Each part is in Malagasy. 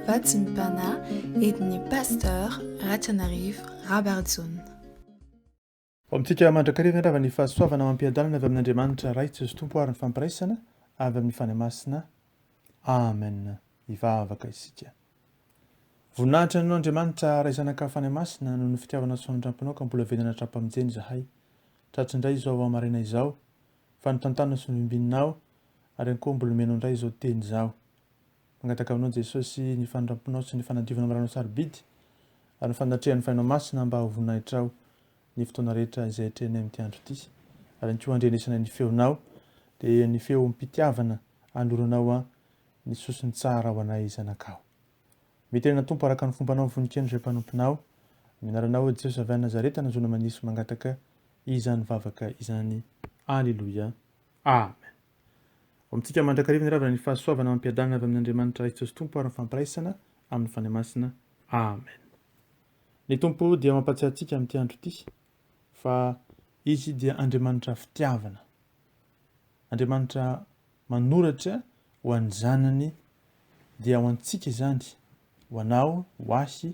Vatsim-panahy entin'ny Pasteur Ratrianarivo Rabarijaona. Ho amintsika mandrakariva ny rava ny fahasoavana amam-piadanana avy amin'Andriamanitra Ray Jesosy Tompo ary ny fampiraisana avy amin'ny Fanahy Masina. Amen. Hivavaka isika. Voninahitra anao Andriamanitra Ray Zanaka Fanahy Masina noho ny fitiavanao sy famindramponao ka mbola velona hatrampamonjena izahay. Tratry indray izao hamarinana izao fa notantanina sy novimbininao ary ihany koa mbola omenao indray izao teny izao. Mangataka aminao Jesosy ny famindramponao sy ny fanadiovana amin'ny ranao sarobidy ary ny fanatrehan'ny Fanahinao Masina mba ho voninahitrao ny fotoana rehetra izay atrehinay amin'ity andro ity ary ihany koa handrenesanay ny feonao dia ny feom-pitiavana anoloranao ny sosony tsara ho anay zanakao. Miterena Tompo araka ny fombanao vonon-keno izay mpanomponao. Amin'ny anaranao Jesosy avy any Nazareta nazoana manisy mangataka izany vavaka izany. Aleloia. Amen. Ho amintsika mandrakariva ny ravina ny fahasoavana amam-piadanana avy amin'Andriamanitra Ray Jesosy Tompo ary ny fampiraisana amin'ny Fanahy Masina. Amen. Ny Tompo dia mampatsiahy antsika amin'ity andro ity fa Izy dia Andriamanitra fitiavana. Andriamanitra manoratra ho an'ny zanany dia ho antsika izany, ho anao, ho ahy,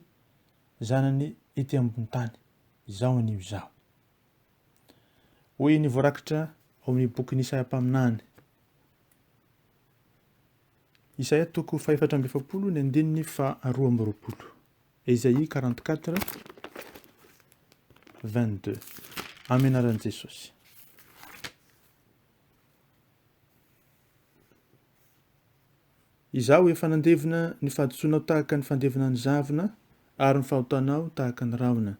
zanany ety ambony tany, izao anio izao. Hoy ny voarakitra ao amin'ny bokin'i Isaia mpaminany. Isaia toko fahefatra amby 40 ny andininy faha 22. Esaïe 44 22. Amin'ny anaran'i Jesosy. Izaho efa nandevona ny fahadisoanao tahaka ny fandevona ny zavona, ary ny fahotanao tahaka ny rahona.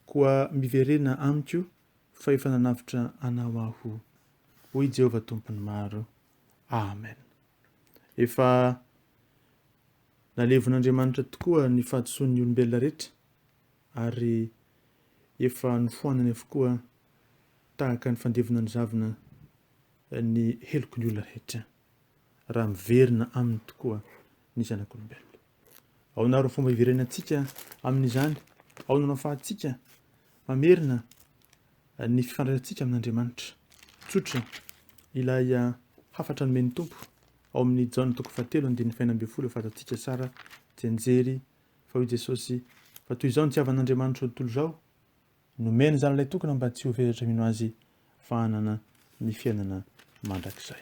Koa miverena amiko, fa efa nanavotra anao Aho, hoy Jehovah Tompon'ny maro. Amen. Efa nalevon'Andriamanitra tokoa ny fahadisoan'ny olombelona rehetra, ary efa nofoanany avokoa tahaka ny fandevona ny zavona ny heloky ny olona rehetra, raha miverina aminy tokoa ny zanak'olombelona. Ahoana ary ny fomba hiverenantsika amin'izany? Ahoana no ahafahantsika mamerina ny fifandraisantsika amin'Andriamanitra? Tsotra ilay ah, hafatra nomen'ny Tompo ao amin'ny Jaona toko fahatelo andininy fahenina ambin'ny folo efa fantatsika tsara tsianjery fa hoy Jesosy fa toy izao ny tiavan'Andriamanitra tontolo izao Nomeny izany ilay tokana mba tsy ho vesatra mino Azy fa hanana ny fiainana mandrakizay.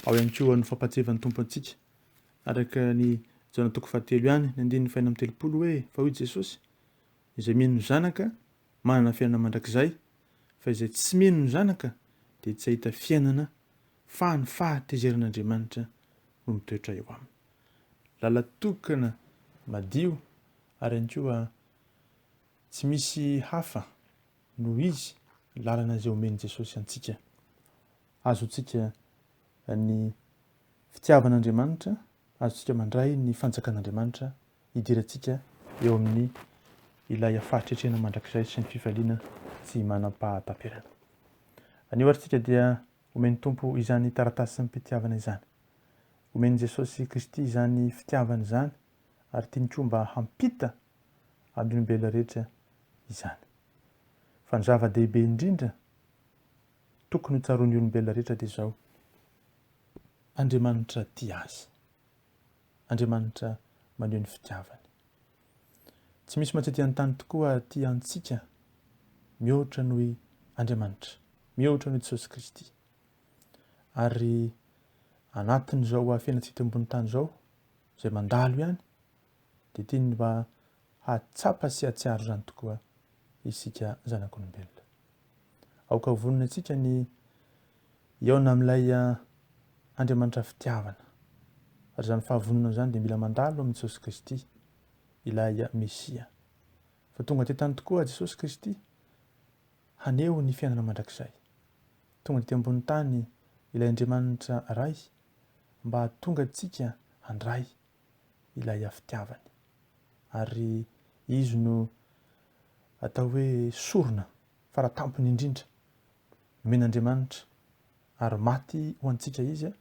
Ao ihany koa ny fampahatsiahivan'ny Tompo antsika, araka ny Jaona toko fahatelo ihany, ny andininy fahenina amby 30 hoe, Fa hoy Jesosy, Izay mino ny Zanaka, manana fiainana mandrakizay, fa izay tsy mino ny Zanaka dia tsy hahita fiainana, fa ny fahatezeran'Andriamanitra no mitoetra eo aminy. Lala-tokana madio ary ihany koa Tsy misy hafa noho Izy ny lalana izay omen'i Jesosy antsika. Azontsika ny fitiavan'Andriamanitra, azontsika mandray ny fanjakan'Andriamanitra, hidirantsika eo amin'ny ilay fahatretrena mandrakizay sy ny fifaliana tsy manam-pahataperana. Anio ary tsika dia omen'ny Tompo izany taratasim-pitiavana izany. Omen'i Jesosy Kristy izany fitiavana izany ary tiany koa mba hampita amin'ny olombelona rehetra izany. Fa ny zava-dehibe indrindra tokony ho tsaroan'ny olombelona rehetra dia izao, Andriamanitra tia azy. Andriamanitra maneho ny fitiavany. Tsy misy mantsy ety an-tany tokoa tia antsika mihoatra noho i Andriamanitra, mihoatra noho i Jesosy Kristy. Ary anatin'izao fiainantsika eto ambony tany izao, izay mandalo ihany, dia tiany mba hahatsapa sy hahatsiaro izany tokoa isika zanak'olombelona. Aoka ho vonona antsika ny hihaona amin'ilay ah, Andriamanitra fitiavana. Ary izany fahavononana izany dia mila mandalo amin'i Jesosy Kristy, ilay Mesia. Fa tonga tety tany tokoa Jesosy Kristy haneho ny fiainana mandrakizay. Tonga tety ambony tany ilay Andriamanitra Ray mba hahatonga antsika handray ilay fitiavany. Ary izy no atao hoe sorona faratampony indrindra nomen'Andriamanitra ary maty ho antsika izy,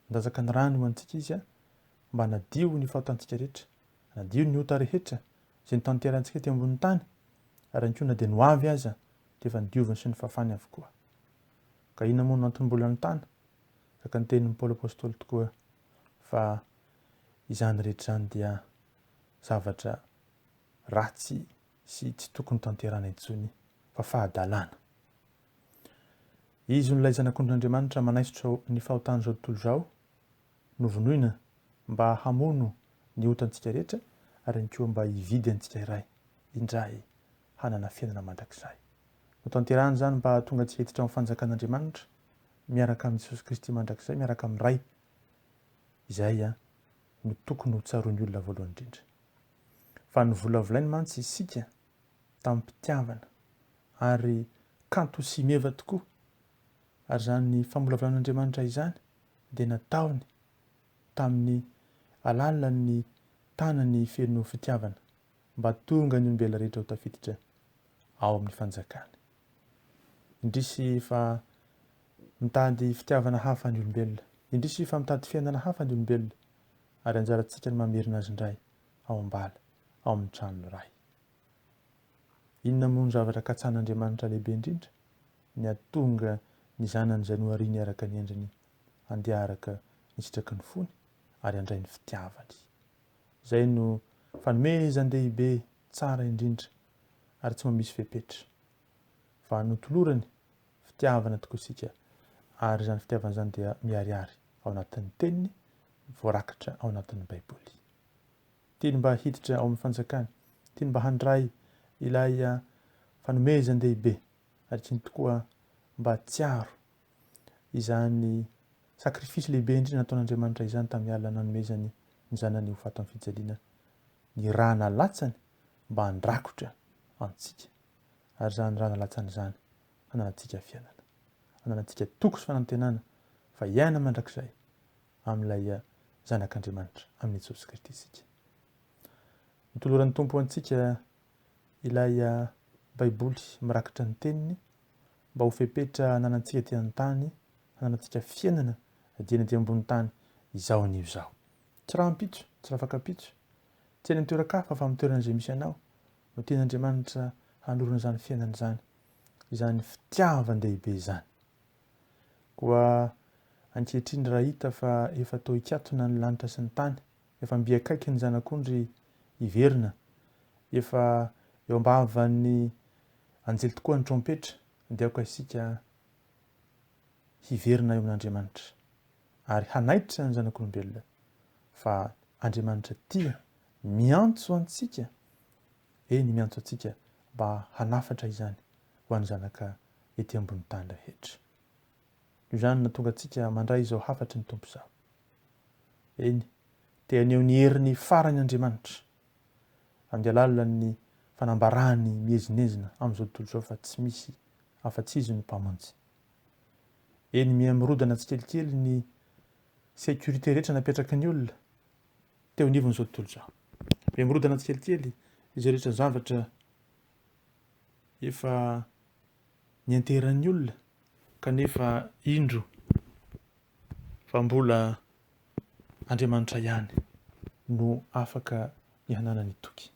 nandatsaka ny rany ho antsika izy mba hanadio ny fahotantsika rehetra, hanadio ny ota rehetra izay notanterahantsika teo ambonin'ny tany, ary ihany koa na dia ny ho avy aza dia efa nodioviny sy nofafany avokoa. Ka inona moa no antony mbola notana? Araka ny tenin'i Paoly Apostoly tokoa fa. Izany rehetra izany dia zavatra ratsy sy tsy tokony tanterahana intsony fa fahadalana. Izy no ilay Zanak'ondrin'Andriamanitra manaisotra ny fahotan'izao tontolo izao, novonoina mba hamono ny otantsika rehetra ary ihany koa mba hividy antsika iray indray hanana fiainana mandrakizay. Notanterahiny izany mba hahatonga antsika hiditra ao amin'ny fanjakan'Andriamanitra miaraka amin'i Jesosy Kristy mandrakizay, miaraka amin'ny Ray. Izay no tokony ho tsaroan'ny olona voalohany indrindra. Fa novolavolainy mantsy isika tamim-pitiavana ary kanto sy meva tokoa. Ary izany famolavolan'Andriamanitra izany dia nataony tamin'ny alalan'ny tanany feno fitiavana mba tonga ny olombelona rehetra ho tafiditra ao amin'ny fanjakany. Indrisy fa mitady fitiavana hafa ny olombelona. Indrisy fa mitady fiainana hafa ny olombelona ary anjarantsika ny mamerina azy indray ao am-bala, ao amin'ny tranon'ny Ray. Inona moa no zavatra katsahin'Andriamanitra lehibe indrindra? Ny hahatonga ny Zanany izay nohariany araka ny endriny handeha araka ny sitraky ny fony ary handray ny fitiavany. Izay no fanomezan-dehibe tsara indrindra ary tsy mba misy fepetra. Fa notolorany fitiavana tokoa isika ary izany fitiavana izany dia miharihary ao anatin'ny Teniny voarakitra ao anatin'ny Baiboly. Tiany mba hiditra ao amin'ny fanjakany, tiany mba handray ilay fanomezan-dehibe ary tiany tokoa mba hahatsiaro izany sakrifisy lehibe indrindra nataon'Andriamanitra izany tamin'ny alina nanomezany ny zanany ho faty amin'ny fijaliana, ny rà nalatsany mba handrakotra antsika ary izany rà nalatsany izany hananantsika fiainana, hananantsika toky sy fanantenana fa hiaina mandrakizay amin'ilay Zanak'Andriamanitra, amin'i Jesosy Kristy isika. Notoloran'ny Tompo antsika ilay Baiboly mirakitra ny Teniny mba ho fepetra hananantsika aty an-tany, hananantsika fiainana dieny aty ambony tany izao anio izao. Tsy rahampitso, tsy rafakampitso, tsy any an-toeran-kafa fa amin'ny toerana izay misy anao no tian'Andriamanitra hanorina izany fiainana izany, izany fitiavan-dehibe izany. Koa ankehitriny raha hita fa efa toa hikatona ny lanitra sy ny tany, efa mby akaiky ny Zanak'ondry hiverina, efa eo am-bavan'ny anjely tokoa ny trompetra, dia aoka isika hiverina eo amin'Andriamanitra ary hanaitra ny zanak'olombelona fa Andriamanitra tia miantso antsika, eny miantso antsika mba hanafatra izany ho an'ny zanaka ety ambony tany rehetra. Noho izany nahatonga antsika mandray izao hafatry ny Tompo izao. Eny, te haneho ny heriny farany Andriamanitra amin'ny alalan'ny fanambarany miezinezina amin'izao tontolo izao fa tsy misy afa-tsy Izy no Mpamonjy. Eny, miha mirodana tsikelikely ny sécurité rehetra napetraky ny olona teo anivon'izao tontolo izao. Miha mirodana tsikelikely izay rehetra zavatra efa nianteheran'ny olona kanefa indro fa mbola Andriamanitra ihany no afaka ny hananany toky.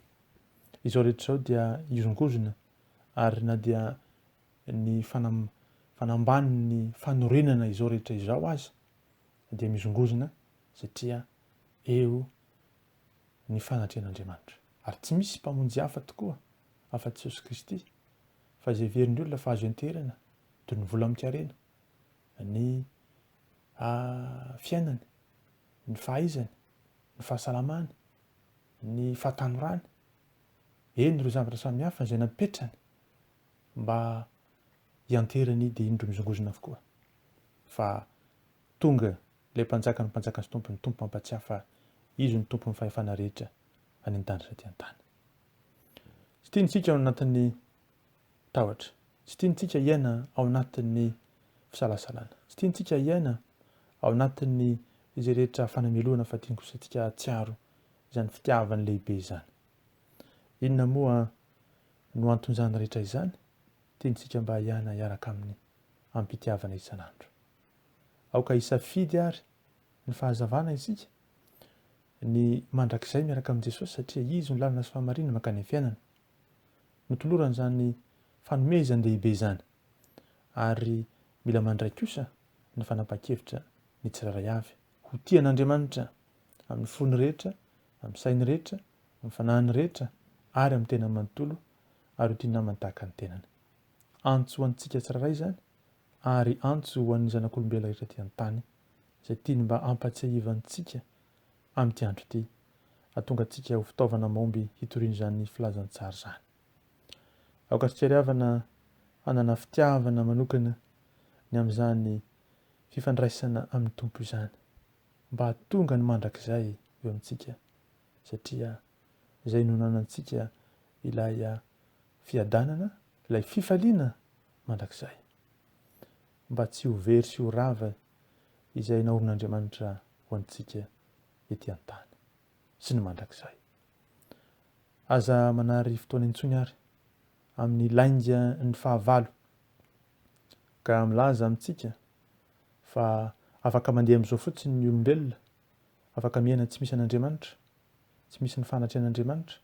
Izao rehetra izao dia hihozongozona ary na dia ny fanambanin'ny fanorenana izao rehetra izao aza dia mihozongozona satria eo ny fanatrehan'Andriamanitra. Ary tsy misy mpamonjy hafa tokoa afa-tsy Jesosy Kristy, fa izay heverin'ny olona fa azo ianteherana toy ny vola amin-karena, ny fiainany, ny fahaizany, ny fahasalamany, ny fahatanorany, eny ireo zavatra samihafa izay napetrany mba hianteherany dia indro mizongozona avokoa fa tonga ilay mpanjaka ny mpanjaka sy tompon'ny tompo mampatsiahy fa izy no tompon'ny fahefana rehetra any an-danitra sy aty an-tany. Tsy tiantsika ao anatin'ny tahotra. Tsy tiantsika hiaina ao anatin'ny fisalasalana. Tsy tiantsika hiaina ao anatin'ny izay rehetra fanamelohana fa tiany kosa antsika hahatsiaro izany fitiavany lehibe izany. Inona moa no anton'izany rehetra izany? Tiantsika mba hiaina hiaraka aminy amim-pitiavana isan'andro. Aoka hisafidy ary ny fahazavana isika, ny mandrakizay miaraka amin'i Jesosy satria Izy no lalana sy fahamarinana mankany amin'ny fiainana. Notolorany izany fanomezan-dehibe izany ary mila mandray kosa ny fanapahan-kevitra ny tsirairay avy ho tia an'Andriamanitra. amin'ny fony rehetra, amin'ny sainy rehetra, amin'ny fanahiny rehetra ary amin'ny tenany manontolo ary ho tia ny namany tahaka ny tenany. Antso ho antsika tsirairay izany ary antso ho an'ny zanak'olombelona rehetra aty an-tany izay tiany mba hampatsiahivantsika amin'ity andro ity, hahatonga antsika ho fitaovana mahomby hitoriana izany filazantsara izany. Aoka isika ry havana hanana fitiavana manokana ny amin'izany fifandraisana amin'ny Tompo izany, mba hahatonga ny mandrakizay eo amintsika, satria izay no nanantsika ilay fiadanana, ilay fifaliana mandrakizay, mba tsy ho very sy ho rava izay naorin'Andriamanitra ho antsika ety an-tany sy ny mandrakizay. Aza manary fotoana intsony ary amin'ny lainga ny fahavalo ka milaza amintsika fa afaka mandeha amin'izao fotsiny ny olombelona, afaka miaina tsy misy an'Andriamanitra, tsy misy ny fanatrehan'Andriamanitra,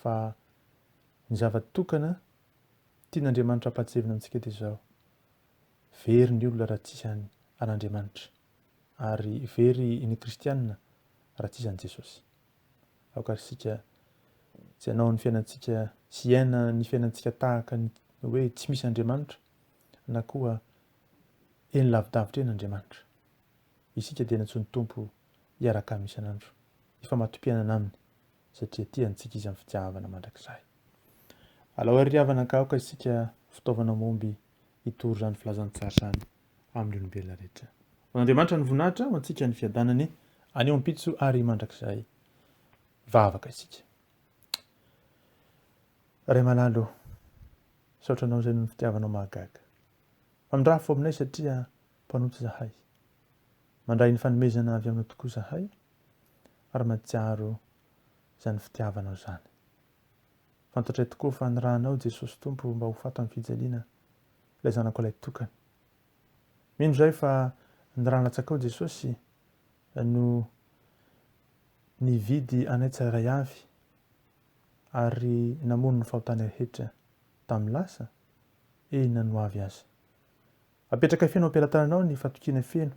fa ny zava-tokana tian'Andriamanitra hampahatsiahivina amintsika dia izao, very ny olona raha tsisy an'Andriamanitra, ary very ny kristiana raha tsisy an'i Jesosy. Aoka ary isika tsy hanao ny fiainantsika sy hiaina ny fiainantsika tahaka ny hoe tsy misy Andriamanitra na koa eny lavidavitra eny Andriamanitra. Isika dia nantsoin'ny Tompo hiaraka aminy isan'andro, hifamato-piainana aminy satria tia antsika Izy amin'ny fitiavana mandrakizay. Alao àry ry havana ka aoka isika fitaovana mahomby hitory izany filazantsara izany amin'ny olombelona rehetra. Ho an'Andriamanitra ny voninahitra, ho antsika ny fiadanany, anio ampitso ary mandrakizay. Vavaka isika. Ray malala ô, misaotra Anao izay noho ny fitiavanao mahagaga. Mamindrafo aminay satria mpanota izahay. Mandray ny fanomezana avy aminao tokoa izahay ary mahatsiaro izany fitiavanao izany. Fantatray tokoa fa nirahanao Jesosy Tompo mba ho faty amin'ny fijaliana ilay zanako ilay tokana. Mino izahay fa ny rà latsakao Jesosy no nividy anay tsirairay avy ary namono ny fahotanay rehetra tamin'ny lasa, eny na ny ho avy aza. Apetrakay feno am-pelatananao ny fatokiana feno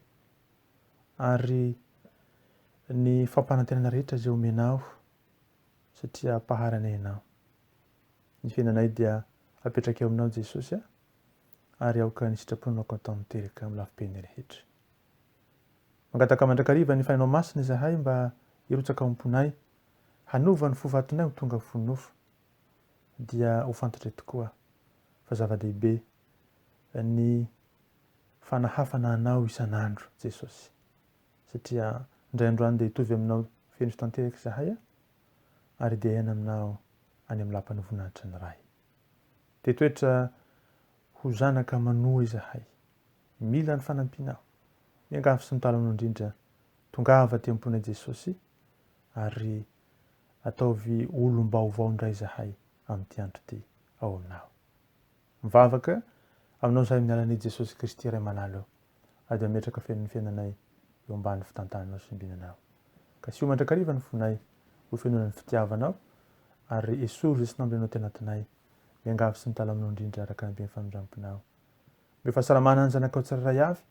ary ny fampanantenana rehetra izay omenao satria mpahary anay ianao. Ny fiainanay dia apetraka eo aminao Jesosy a, ary aoka ny sitraponao ko atao miteraka amin'ny lafibeny rehetra. Mangataka mandrakariva ny Fanahinao Masina izahay mba hirotsaka ao am-ponay, hanova ny fo vatonay ho tonga fo nofo, dia ho fantatray tokoa fa zava-dehibe ny fanahafana Anao isan'andro Jesosy, satria indray andro any dia hitovy aminao feno sy tanteraka izahay ary dia hiaina aminao any amin'ny lapan'ny voninahitry ny Ray. Dia toetra ho zanaka manoa izahay, mila ny fanampianao. Miangavy sy mitalaho indrindra, tongava aty am-ponay Jesosy ary ataovy olom-baovao indray izahay amin'ity andro ity ao aminao. Mivavaka aminao izahay amin'ny alalan'i Jesosy Kristy Ray malala ô, ary dia mametraka feno ny fiainanay eo ambany fitantananao sy fiambinanao. Kasiho mandrakariva ny fonay ho fenoina ny fitiavanao, ary esory izay tsy nambolenao aty anatinay. Miangavy sy mitalaho aminao indrindra araka ny haben'ny famindramponao. Omeo fahasalamana ny zanakao tsirairay avy,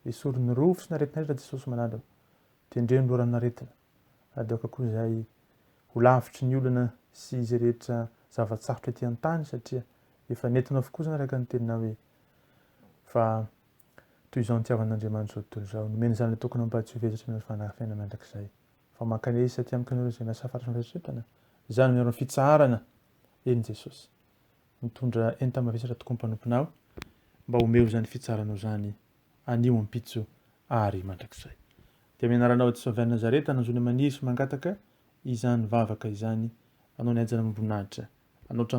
esory ny rofy sy ny aretina rehetra Jesosy malala ô. Tendreo ny loharanon'aretina, ary dia aoka koa izahay ho lavitry ny olana sy izay rehetra zava-tsarotra ety an-tany satria efa nentinao avokoa izany araka ny teninao hoe fa toy izao nitiavan'Andriamanitra izao tontolo izao, nomeny ny Zanany tokana mba tsy ho vesatra ny fanahy fiainana mandrakizay. Fa mankanesa aty amiko ianareo izay miasa fatratra ny fieritreretana, izany no miaro ny fitsaharana, eny Jesosy. Mitondra enta-mavesatra tokoa ny mpanomponao, mba omeo izany fitsaharanao izany anio ampitso ary mandrakizay. Dia amin'ny anaranao Jesoa avy any Nazareta nanjo ny maniry sy mangataka izany vavaka izany, anao ny hajana amam-boninahitra, anao.